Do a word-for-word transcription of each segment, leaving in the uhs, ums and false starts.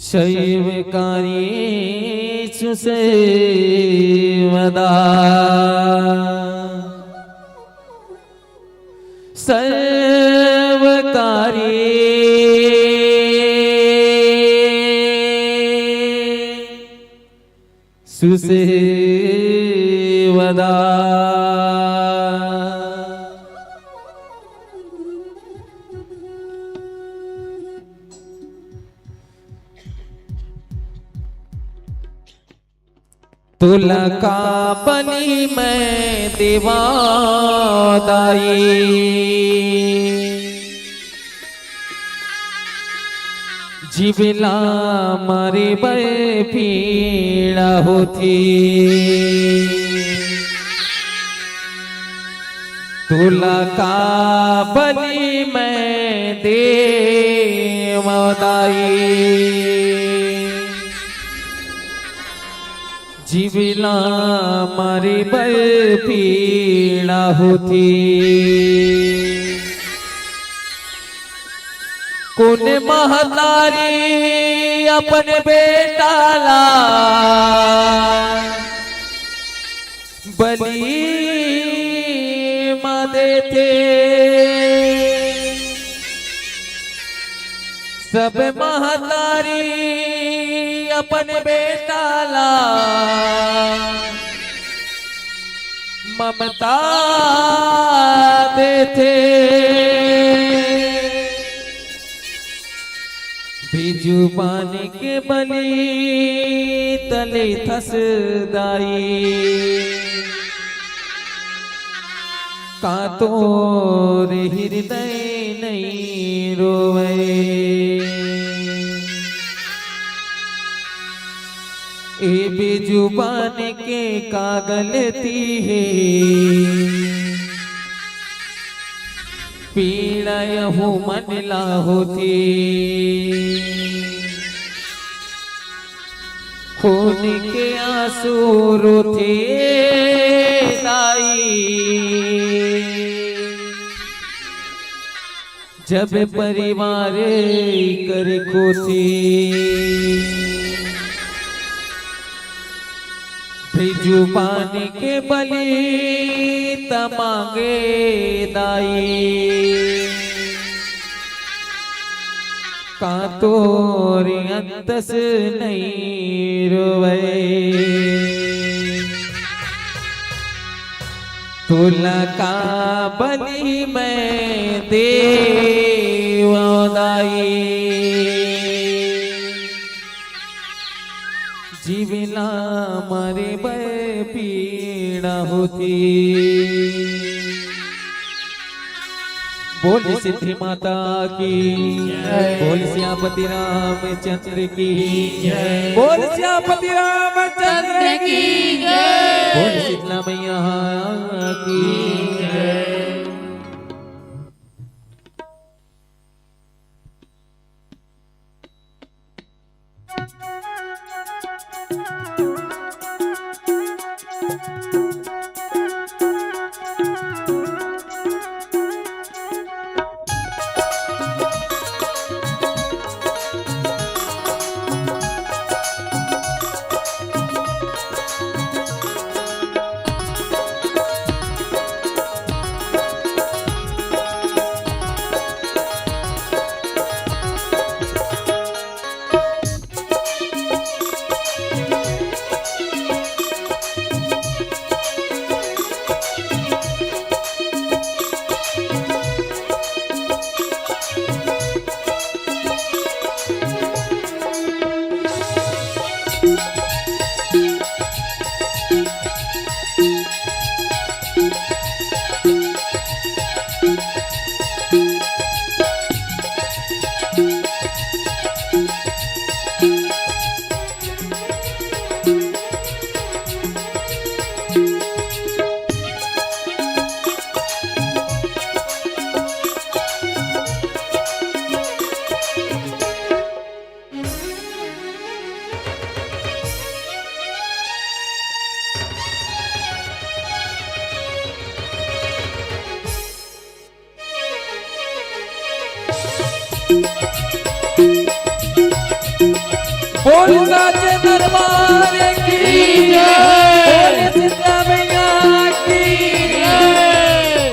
शैवकारी सुसेवदा सर्वकारी सुसेवदा। तोला का बलि मैं देवँव दाई, जीव ला मारे बर पीड़ा होथे। तोला का बलि मैं देवँव दाई, जीव ला मारे बर पीड़ा होथे। कोन महतारी अपन बेटा ला बलि म देथे? सब महतारी अपन बेटा ला ममता देथे। बेजुबान के बलि तले थस दाई, का तोर हृदय नइ रोवय? ए बेजुबान के का गलती हे, पीड़ा यहू मन ला होथे। खून के आंसू रोथे दाई, जब परिवार कर खोथे। बेजुबान के बलि त मांगे दाई, का तोर अंतस नइ रोवय? तोला का बलि मैं देवँव दाई, जीव ला मारे बर पीड़ा होथे। बोल सिद्धि माता की, बोल सियापति रामचंद्र की, बोल सियापति रामचंद्र की, बोल शीतला मैया की। बोल साचे दरबार की जय। बोल सिद्धिया मैया की जय।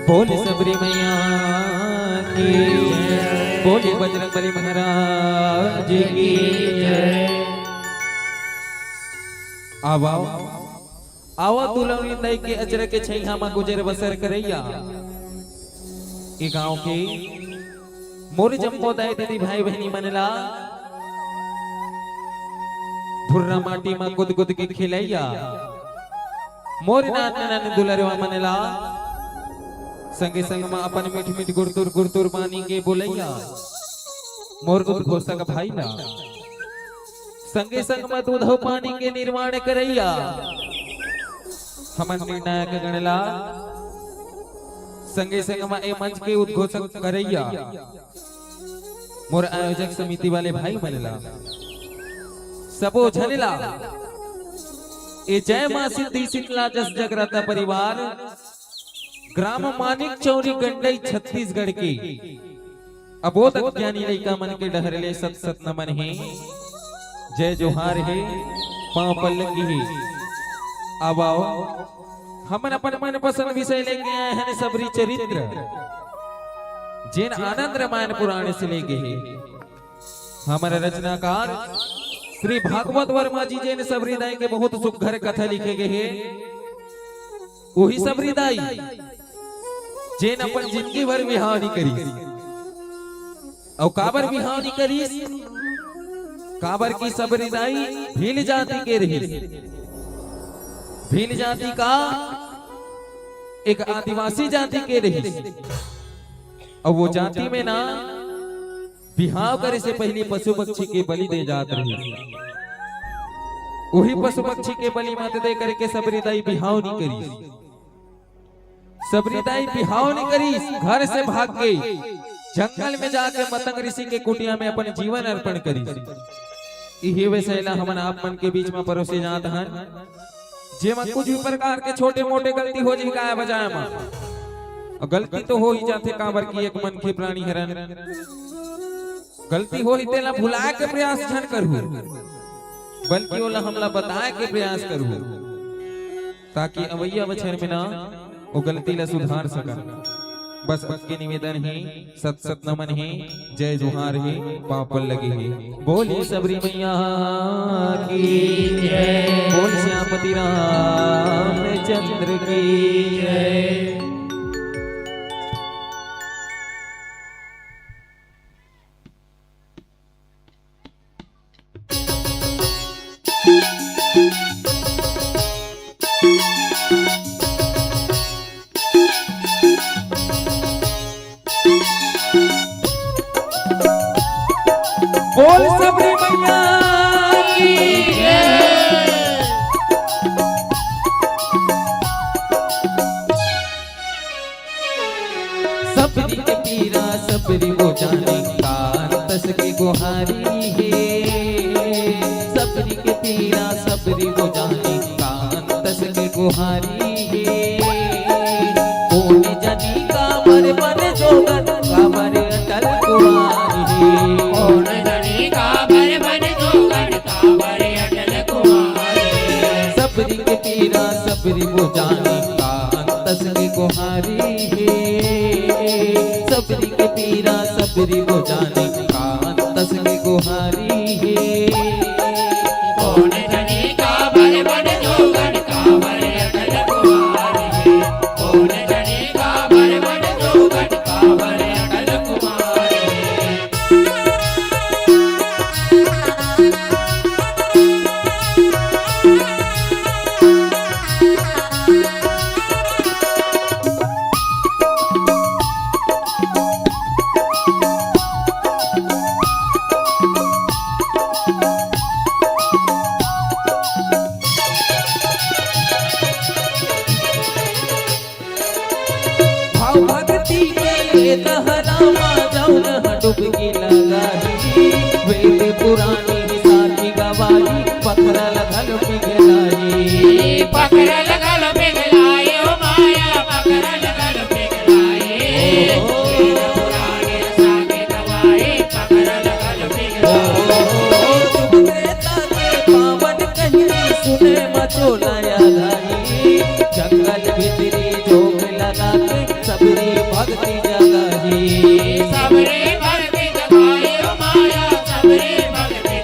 बोल सबरी मैया की, बोल बजरंग बली महाराज की जय। आवा, आवा दुलौनी दाई के अचरा के छैहा म गुजर बसर करैया। ए गांव के मोर जम्मो दाई दीदी भाई बहिनी मन ला भुर्रा माटी म कूद कूद के खेलैया, मोर नान नान दुलरवा मन ला संगे संग म अपन मीठ मीठ गुरतुर गुरतुर बानी के बोलैया, मोर उद्घोषक भाई ला संगे संग म दूध अउ पानी के निर्माण करइया हमन निर्णायक गण ला, संगे संग म ए मंच के उद्घोषक करइया मोर आयोजक समिति वाले भाई मन ला, सबो झन ला, ए जय माँ सिद्धि शीतला जस जगराता परिवार, ग्राम मानिक चौरी गंडई छत्तीसगढ़ के अबोध अज्ञानी लइका मन के डहर ले सत सत नमन हे। जय जोहार हे, पांव पल्लकी हे। आव, आव, हमन अपन मनपसंद विषय लेके आए हन, सबरी चरित्र, जेन आनंद रामायण पुराण से लेके हे। हमर रचनाकार श्री भागवत वर्मा जी, जेन सबरी दाई के बहुत सुघर कथा लिखे गे हे, उही सबरी दाई जेन अपन जिंदगी भर बिहाव नइ करिस। अउ काबर बिहाव नइ करिस? काबर कि सबरी दाई भील जाति के रहिस। भील जाति का एक आदिवासी जाति के रहिस। अउ वो जाति में ना बिहाव करे से पहिली पशु पक्षी के बली दे जात रहिस। उही पशु पक्षी के बली मत दे करके सबरी दाई बिहाव नइ करिस। सबरी दाई बिहाव नइ करिस, घर से भाग के जंगल में जाके मतंग ऋषि के कुटिया में अपन जीवन अर्पण करिस। इही विषय ला हमन आप मन के बीच में परोसे जात हन। जेमा कुछ भी प्रकार के छोटे मोटे गलती हो जाही गाय बजाय म, अउ गलती तो हो ही जाथे, काबर कि एक मनखे प्राणी हरन। गलती होही तेला भुलाए के प्रयास झन करहू, बल्कि ओला हमला बताए के प्रयास करहू, ताकि अवइया बछर में ना ओ गलती ला सुधार सकन। बस अतके निवेदन हे, सत सत नमन हे, जय जोहार हे, पांव पल्लकी हे। बोलिए सबरी मैया की जय, बोल श्यामपति रामचंद्र की जय। बोल सबरी मैया की जय। सबरी के पीरा सबरी वो जाने, कान तस के गोहारी हे। सबरी के पीरा सबरी वो जाने, कान तस के गोहारी हे। कोन जनी काबर बन जोगन, काबर अटल कुंवारी हे। कोन जनी काबर बन जोगन, काबर अटल कुंवारी हे। सबरी के पीरा सबरी वो जाने, कान तस के गोहारी हे। सबरी के पीरा सबरी वो जाने, कान तस के गोहारी हे। कोन जनी काबर बन जोगन, काबर अटल कुंवारी हे। कोन जनी काबर बन जोगन, काबर अटल कुंवारी हे। भाव भक्ति के लहरा मा जउन ह डुबकी लगाही। वेद पुराण साखी गवाही, पखरा ल घलो पिघलाही। पखरा ल घलो पिघलाही, ओ माया, पखरा ल घलो पिघलाही। ओ। वेद पुराण साखी गवाही, पखरा ल घलो पिघलाही। ओ, ओ, ओ, ओ, जुग त्रेता के पावन कहिनी सुने म चोला आही। जंगल भीतरी जोग लगा के सबरी भक्ति जगाही। सबरी भक्ति जगाही, ओ माया, सबरी भक्ति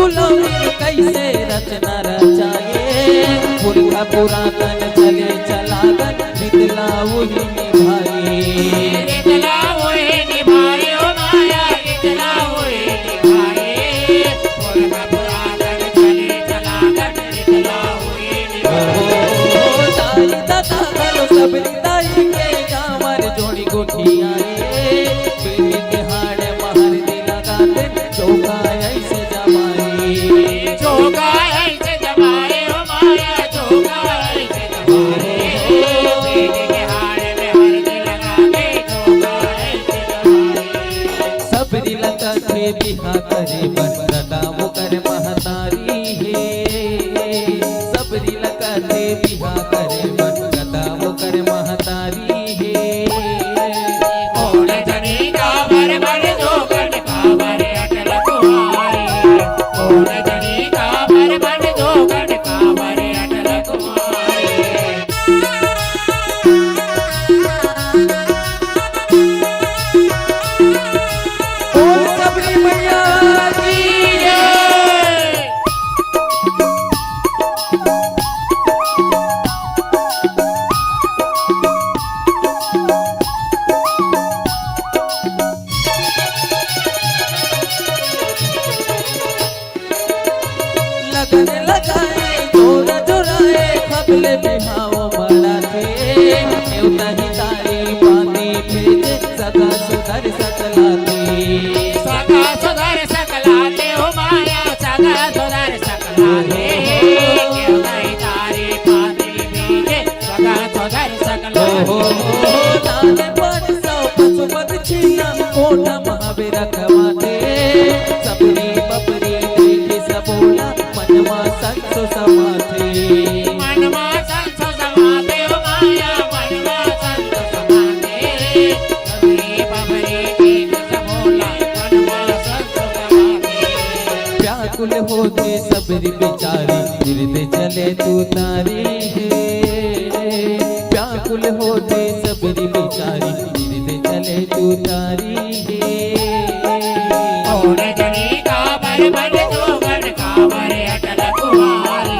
फुलौरी कइसे रचना रचाए, पुरखा पुरातन चले चलागन, रितला उही निभाए। रितला उही निभाए, ओ माया, रितला उही निभाए। पुरखा पुरातन चले चलागन, रितला उही निभाए। ओ, दाई ददा घलो सबरी दाई के जामर जोड़ी गोठियाए। बेटी के हाड़ महर दिला गाते, चौका ऐसे जमाए। चौका ऐसे जमाए, ओ माया, चौका ऐसे जमाए। बेटी के हाड़ में हरदी लगा के, चौका ऐसे जमाए। सबरी लगा थे बिहा करे बर, ददा ओकर महतारी हे। सबरी लगा थे बिहा करे बर, ददा ओकर महतारी हे। कोन जनी काबर बन जोगन काबर अटल कुमारी। कोन जनी काबर बन जोगन काबर अटल कुमारी। बोल सबरी मैया की जय। लगन लगाए, जोरा जोराए, खबले बिहाव मनाथे। नेवता ही तारी पाती भेजे, सगा सुधर सकलाथे। सगा सुधर सकलाथे, ओ माया, सगा सुधर सकलाथे। नेवता ही तारी पाती भेजे, सगा सुधर सकलाथे। ओ हो, दान पाँच सौ पशु पक्षी ना, कोठा महावीर रखवाथे। सबरी बबरी देखी सबोला, मनमा संसो समाथे। मनमा संसो समाथे, ओ माया, मनमा संसो समाथे। सबरी बबरी देखी सबोला, मनमा संसो समाथे। व्याकुल होथे सबरी बिचारी, फिर दे चले तू तारी हे। व्याकुल होथे सबरी बिचारी, फिर दे चले तू तारी हे। कोन जनी काबर बन जोगन काबर अटल कुमारी।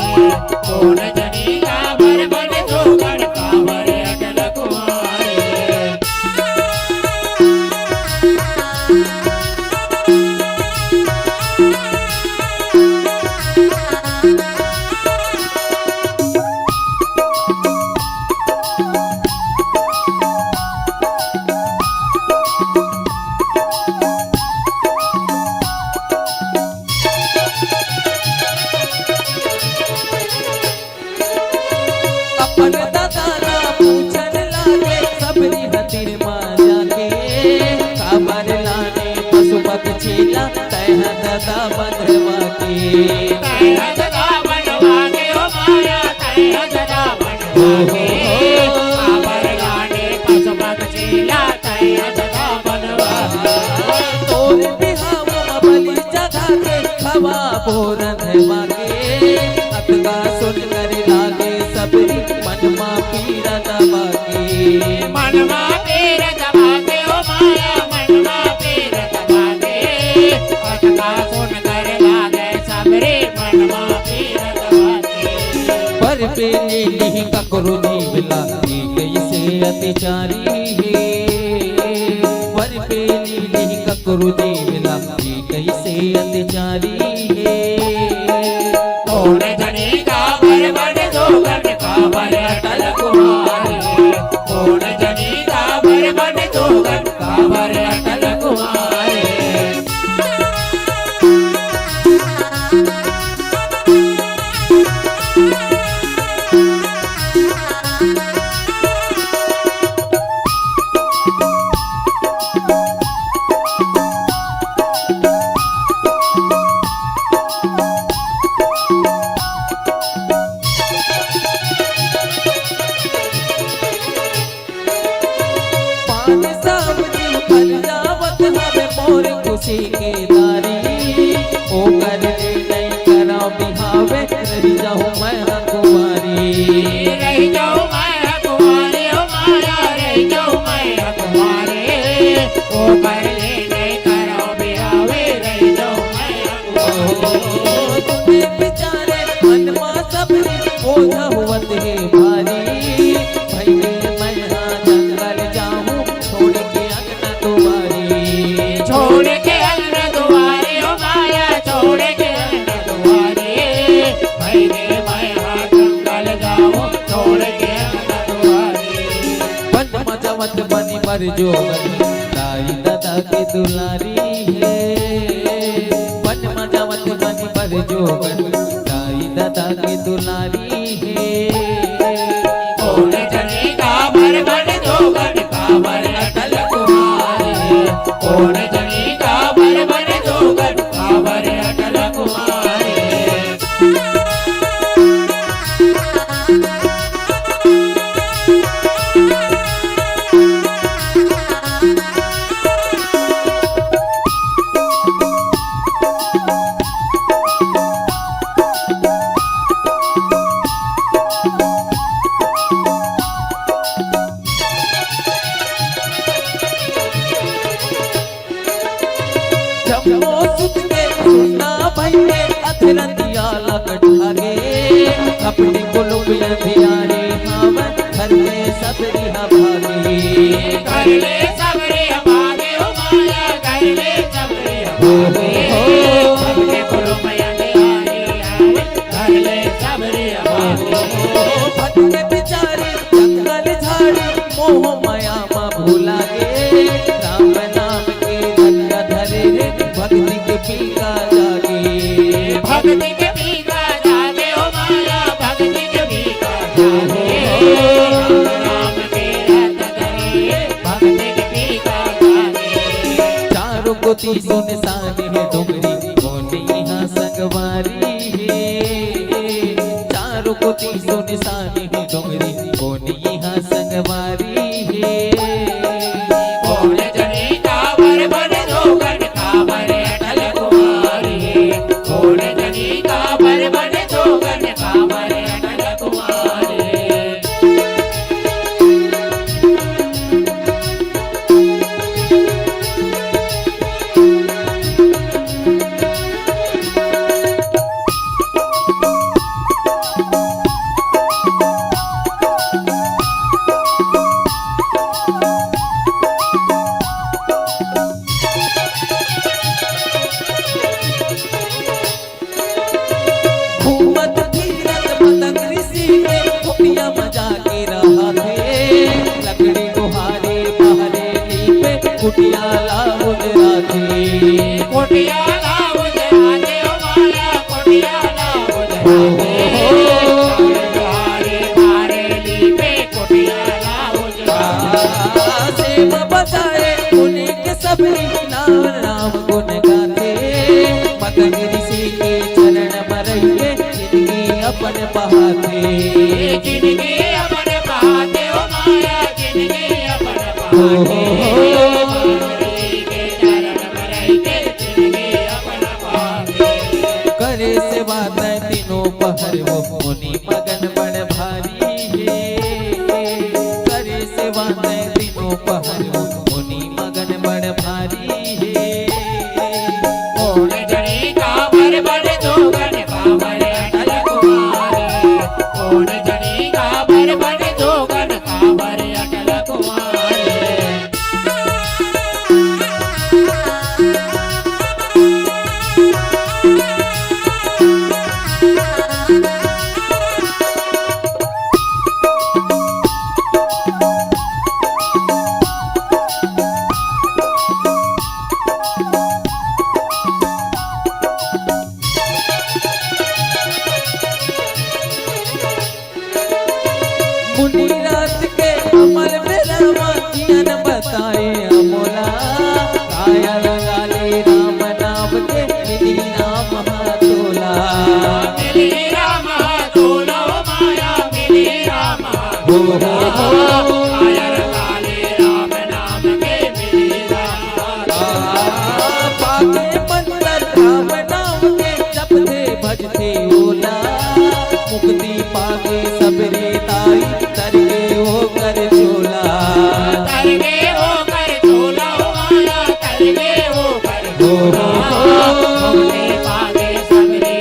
कोन जनी काबर बन जोगन काबर अटल कुमारी। अपन ददा ला पूछन लागे, सबरी हतिर मा जाके, काबर लाने पशु पक्षी ला, तैं ह ददा बनवा के। तैं ह ददा बनवा के, ओ माया, तैं ह ददा बनवा के। काबर लाने पशु पक्षी ला, तोर बिहाव म बलि चढ़ा के खवाबो रंधवा के। अतका सुन कर लागे सबरी मन मा पीरा दबा के। मन मा पीरा दबा के, ओ माया, मन मा पीरा दबा के। अतका सुन कर लागे सबरी मन मा पीरा दबा के। बर पे लीली ककरो जीव ला, ई कइसे अतिचारी हे। बर पे लीली ककरो जीव ला, ई कइसे अतिचारी हे। कोन जनी काबर बन जोगन काबर अटल कुमारी। कोन जनी काबर बन जोगन काबर अटल कुमारी। पान सावनी फल जावत हवे मोर खुशी के दारी। ओकर ले नइ करव बिहावे, रहि जाहूँ मैं ह कुंवारी। रहि जाहूँ मैं ह कुंवारी, ओ माया, रहि जाहूँ मैं ह कुंवारी। ओकर ले नइ करव बिहावे, रहि जाहूँ मैं ह कुंवारी। ओ सुने बिचारे मन मा सबरी, बोझा होवत हे भारी। भई गे मैं हा जंगल जाहूँ, छोड़ के अंगना दुआरी। छोड़ के अंगना दुआरी, ओ माया, छोड़ के अंगना दुआरी। भई गे मैं हा जंगल जाहूँ, छोड़ के अंगना दुआरी। बन मा जावत बनी बर जोगन, दाई ददा के दुलारी हे। बन मा जावत बनी बर जोगन, दाई ददा के दुलारी हे। कोन जनी काबर बन जोगन, काबर अटल कुमारी हे। कोन जनी काबर बन जोगन, काबर अटल कुमारी हे। जम्मो सुत के सुन्ना भइगे, अधरतिया ला कटहा गे। अपने कुलुम अंधियारे हावय, घर ले सबरी ह भागे। घर ले सबरी ह भागे, ओ माया, घर ले सबरी ह भागे। अपने कुलुम अंधियारे हावय, घर ले सबरी ह भागे। भटके बिचारी जंगल झाड़ी, मोह माया मा भुला गे। राम नाम के रंग धरे रे, भक्ति के पीका जागे। भक्ति के पीका जागे, ओ माया, भक्ति के पीका जागे। राम नाम के रंग धरे, भक्ति के पीका जागे। चारों कोती सुनसान हे डोंगरी, कोन इहाँ संगवारी हे। चारों कोती सुनसान हे डोंगरी, कोन इहाँ संगवारी हे। कोन जनी काबर बन जोगन, काबर अटल कुमारी हे। कोन जनी काबर बन जोगन, काबर अटल कुमारी हे। घूमत फिरत मतंग ऋषि के कुटिया मा जाके रहत हे। लकड़ी गोहारे बाहरे लीपे कुटिया ला उजराथे। कुटिया ला उजराथे, ओ माया, कुटिया ला उजराथे। लकड़ी गोहारे बाहरे लीपे कुटिया ला उजराथे। सेम बजाए मुनि के सबरी नाम नाम गुण गाथे। मतंग ऋषि के चरण म रहिके जिनगी अपन बहाथे। जिनगी अपन बहाथे, ओ माया, जिनगी अपन बहाथे। ओ हो हो। मतंग ऋषि के चरण म रहिके जिनगी अपन बहाथे। करे सेवा तैं तीनों पहर वो मुनि मगन बड़ भारी हे। करे सेवा तैं तीनों पहर वो मुनि मगन बड़ भारी हे। कोन जनी काबर बन जोगन, काबर अटल कुमारी। कोन जनी काबर बन जोगन, काबर अटल कुमारी। मुनि रात के अमर बेरा मा कियन बताए अमोला। काया लगा ले राम नाम के मिली राम हा तोला। मिली राम हा तोला, ओ माया, मिली राम हा तोला। काया लगा ले राम नाम के मिली राम हा तोला। पाके मंत्र राम नाम के जपथे भजथे ओला। मुक्ति पाके सबरी ताई, तर गे ओकर झोला। तर गे ओकर झोला, ओ माया, तर गे ओकर झोला। मुक्ति पाके सबरी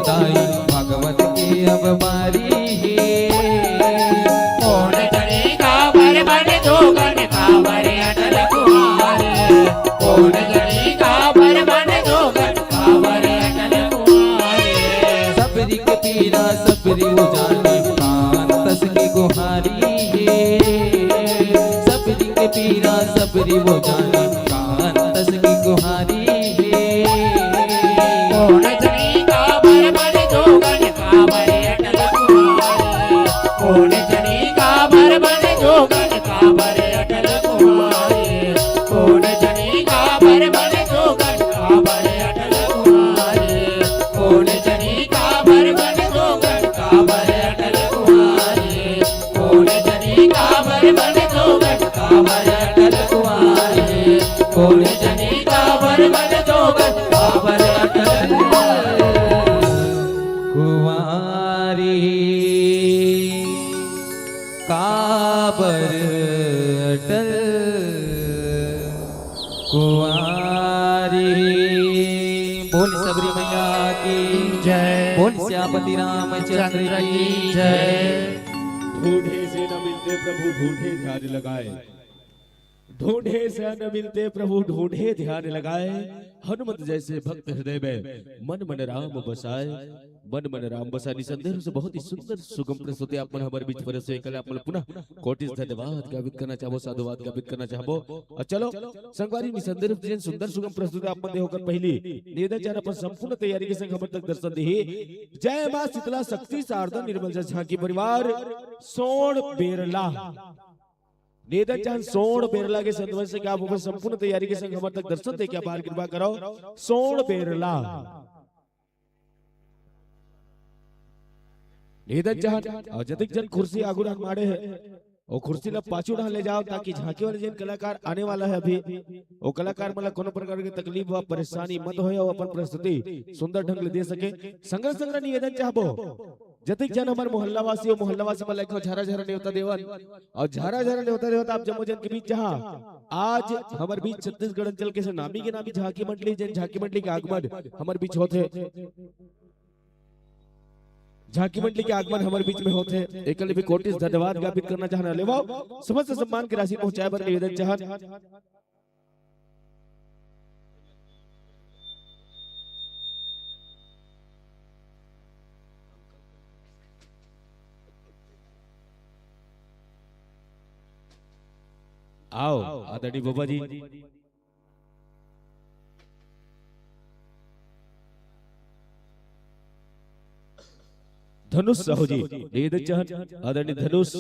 ताई भागवत के अब बारी हे। कोन जनी काबर बन जोगन काबर अटल कुंवारे। कोन जनी काबर बन जोगन काबर अटल कुंवारे। सबरी के पीरा सबरी वो जाने, कान तस के गुहारी हे। सबरी के पीरा सबरी वो जाने, कान तस के गुहारी हे। कोन जनी काबर बन जोगन काबर अटल कुंवारे। कोन जनी काबर बन जोगन काबर अटल कुंवारे। कोन जनी काबर बन जोगन काबर अटल कुंवारे। कोन जनी काबर बन जोगन काबर अटल कुंवारे। कोन जनी काबर बन जोगन काबर अटल कुंवारे। कोन जनी काबर बन जोगन काबर अटल कुंवारी। काबर अटल कुंवारी। बोल सबरी मैया की जय। बोल सियापति रामचंद्र की जय। ढूंढे से न मिलते प्रभु ढूंढे ध्यान लगाए। ढूंढे से न मिलते प्रभु ढूंढे ध्यान लगाए। हनुमत जैसे भक्त हृदय में मन मन राम बसाए। मन मन राम बसाए। निसंदेह रूप से बहुत ही सुंदर सुगम प्रस्तुति आप मन हमर बीच परोसे, एकल आप मन पुनः कोटिस धन्यवाद ज्ञापित करना चाहबो, साधुवाद ज्ञापित करना चाहबो। और चलो संगवारी, निसंदेह रूप से जेन सुंदर सुगम प्रस्तुति आप मन दे ओकर पहली निवेदन चाहन अपन संपूर्ण तैयारी के संग हमर तक दर्शन देही जय माँ शीतला शक्ति शारदा निर्मल जल झांकी परिवार सोड़ बेरला। निवेदन चाहन सोड़ बेरला के संतवन से कि आप अपन संपूर्ण तैयारी के संग हमर तक दर्शन दे के अपार कृपा करो। सोड़ बेरला। निवेदन चाहन और जतिक जन कुर्सी आगू डाहन माड़े हे, वो कुर्सी ला पाछू डाहन ले जाओ, ताकि झांकी वाले जिन कलाकार आने वाला है अभी, वो कलाकार मन ला कोनो प्रकार के तकलीफ व परेशानी मत होय और अपन प्रस्तुति सुंदर ढंग ले दे सके। संग्रह संग्रह निवेदन चाहबो, जतिक जन हमर मोहल्ला वासी हो, मोहल्ला वासी मन ला एक ठो झरा झरा नेवता देवन, और झरा झरा नेवता देवता आप जम्मो जन के बीच जहाँ आज हमर बीच छत्तीसगढ़ अंचल के से नामी के नामी झांकी मंडली, जेन झांकी मंडली के आगमन हमर बीच होथे, झांकी मंडली के आगमन हमर बीच में होथे, एकल भी कोटिस धन्यवाद ज्ञापित करना चाहना। लेवाओ समस्त सम्मान के राशि पहुंचाए बर निवेदन चाहन। आओ आदरणीय बाबा जी। धनुष साहू जी, निवेदन चाहन आदरणीय धनुष।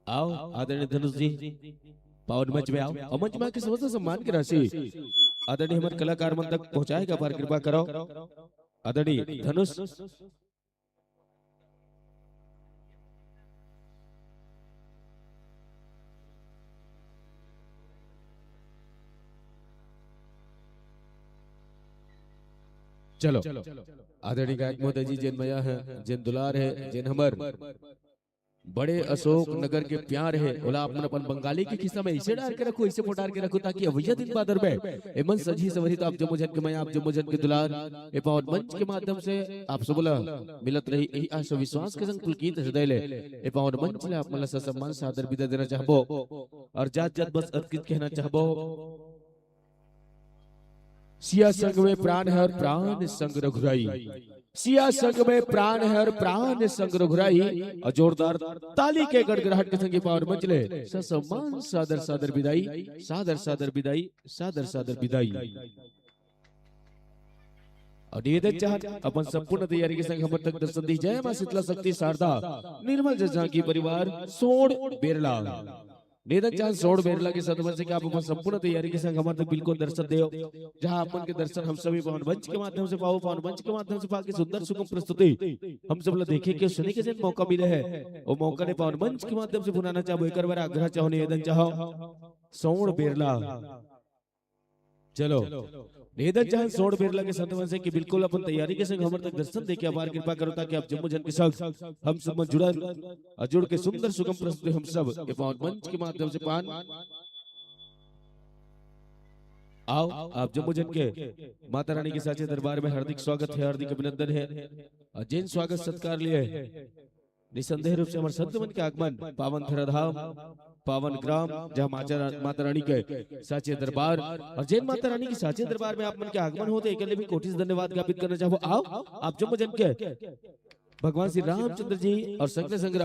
आओ आदरणीय धनुष जी, पावन मंच में आओ और मंच में आके समस्त सम्मान की राशि आदरणीय हमर कलाकार मन तक पहुंचाए के अपार कृपा करो। आदरणीय धनुष। चलो आदरणीय गायक महोदय जी, जेन मया है, जेन दुलार है, जेन हमर बड़े अशोक नगर के प्यार हे, ओला अपन, अपन बंगाली के खिस्सा में ऐसे डार के रखो, ऐसे पोटार के रखो, ताकि अवइया दिन बादर में एमन सजही सवरही तो आप जम्मो झन के मया, आप जम्मो झन के दुलार, ए पावन मंच के माध्यम से आप सबो ला मिलत रही। यही आशा विश्वास के संग पुलकित हृदय ले ए पावन मंच ले आप मन ला ससम्मान सादर विदा देना चाहबो। और जात जात बस अतकित कहना चाहबो, सिया संग में प्राण है और प्राण संग रघुराई। सिया संग में प्राण है और प्राण संग रघुराई। और जोरदार ताली के गड़गड़ाहट के संग ये पावन मंच ले ससम्मान सादर सादर विदाई, सादर सादर विदाई, सादर सादर विदाई। और निवेदन चाहत अपन संपूर्ण तैयारी के संग हमर तक दर्शन दी जय माँ शीतला शक्ति शारदा निर्मल जल झांकी परिवार सोड़ बेरला। निवेदन चाहत सोड़ बेरला के सदमन से कि आप अपन संपूर्ण तैयारी के संग हमर तक बिल्कुल दर्शन देव, जहां अपन के दर्शन हम सभी पावन मंच के माध्यम से पाओ, पावन मंच के माध्यम से पाके सुंदर सुगम प्रस्तुति हम सब ला देखे के सुने के जन मौका मिले है, वो मौका ले पावन मंच के माध्यम से भुनाना चाहो, एक बार आग्रह चाहो, निवेदन चाहो, सोड़ बेरला। चलो, निवेदन चाहन सोड़ बेरला के संतवन से कि बिल्कुल अपन तैयारी के संग हमर तक दर्शन देके अपार कृपा करो, ताकि आप जम्मो जन के संग हम सब मन जुड़न और जुड़ के सुंदर सुगम प्रस्तुति हम सब ए पावन मंच के माध्यम से पान। आओ, आप जम्मो जन के माता रानी के साचे दरबार में हार्दिक स्वागत हे, हार्दिक अभिनंदन हे। अउ जेन स्वागत सत्कार लिए हे, निसंदेह रूप से हमर संत मन के आगमन, पावन धराधाम, पावन ग्राम, जहाँ माचा रा-, माता रानी के साचे दरबार, अउ जेन माता रानी के साचे दरबार में आप मन के आगमन होथे, एकर ले भी कोटि से धन्यवाद ज्ञापित करना चाहबो। आओ, आप जम्मो जन के भगवान श्री रामचंद्र जी अउ संग संग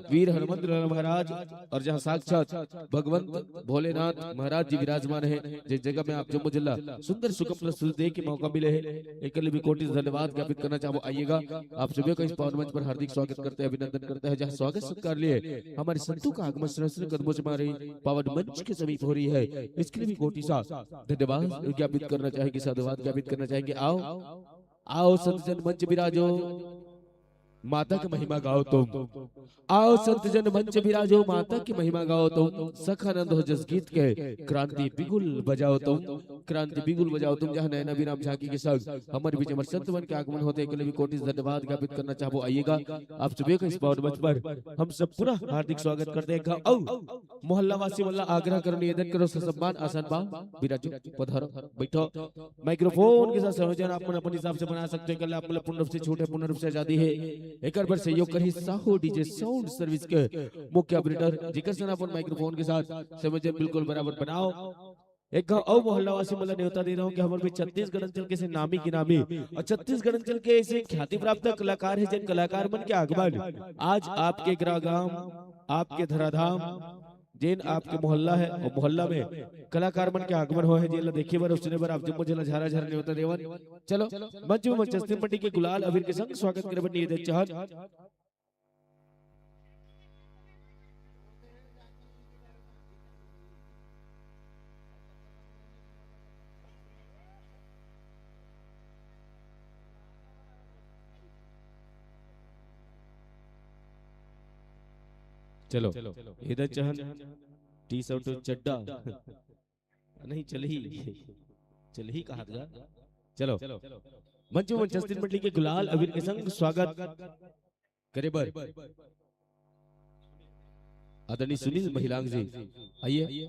वीर हनुमंत लाल महाराज अउ जहाँ साक्षात भगवंत भोलेनाथ महाराज जी विराजमान हे, जे जगह में आप जम्मो जिला सुंदर सुगम प्रस्तुति दे के मौका मिले हे, एकर ले भी कोटि से धन्यवाद ज्ञापित करना चाहबो। आइएगा, आप सभी का इस पावन मंच पर हार्दिक स्वागत करते हैं, अभिनंदन करते हैं, जहाँ स्वागत सत्कार लिए हमारे संतों का आगमन श्रेष्ठ कदमों से हमारे पावन मंच के समीप हो रही है, इसके लिए भी कोटि सा धन्यवाद ज्ञापित करना चाहेंगे, साधुवाद ज्ञापित करना चाहेंगे। आओ, आओ संत जन मंच विराजो, माता के महिमा गाओ तुम। आओ संत जन मंच विराजो, माता के महिमा गाओ तुम। सखानंद हो जस गीत के, क्रांति बिगुल बजाओ तुम। क्रांति बिगुल बजाओ तुम, जहाँ नैना अभिराम झांकी के संग हमर बीच हमर संत मन के आगमन होथे, एकर ले भी कोटि से धन्यवाद ज्ञापित करना चाहबो। आइएगा, आप सभी का इस पावन मंच पर हम सब पूरा हार्दिक स्वागत करते हैं। अउ मोहल्ला वासी मन ला आग्रह करो, निवेदन करो, ससम्मान आसन बा, विराजो, पधारो, बैठो। माइक्रोफोन के साथ संयोजन आप मन अपन हिसाब से बना सकते हो, एकर ले आप मन ला पूर्ण रूप से छूट हे, पूर्ण रूप से आजादी हे। एकर बर सहयोग करही साहू डीजे साउंड सर्विस के मुख्य ऑपरेटर, जेकर संग अपन माइक्रोफोन के साथ संयोजन बिल्कुल बराबर बनाओ। एक घाव अउ मोहल्ला वासी मन ला नेवता दे रहा हूँ कि हमर भी छत्तीसगढ़ अंचल के से नामी गिनामी अउ छत्तीसगढ़ अंचल के ऐसे ख्याति प्राप्त कलाकार हे, जेन कलाकार मन के आगमन आज आपके ग्रागाम, आपके धराधाम, जेन आपके मोहल्ला हे अउ मोहल्ला में कलाकार मन के आगमन होए हे, जेन ला देखे बर अउ सुने बर आप जम्मो झन ला झारा झारा नेवता देवन। चलो, मंच में मंचस्थित मंडली के गुलाल अबीर के संग स्वागत करे बर निवेदन चाहत। चलो, एदन चहन टी शर्ट चड्डा नहीं चलही, चलही कहा था। चलो, मंच में मंचस्थित मंडली के गुलाल अबीर के संग स्वागत करे बर आदरणीय सुनील महिलांग जी, आइए।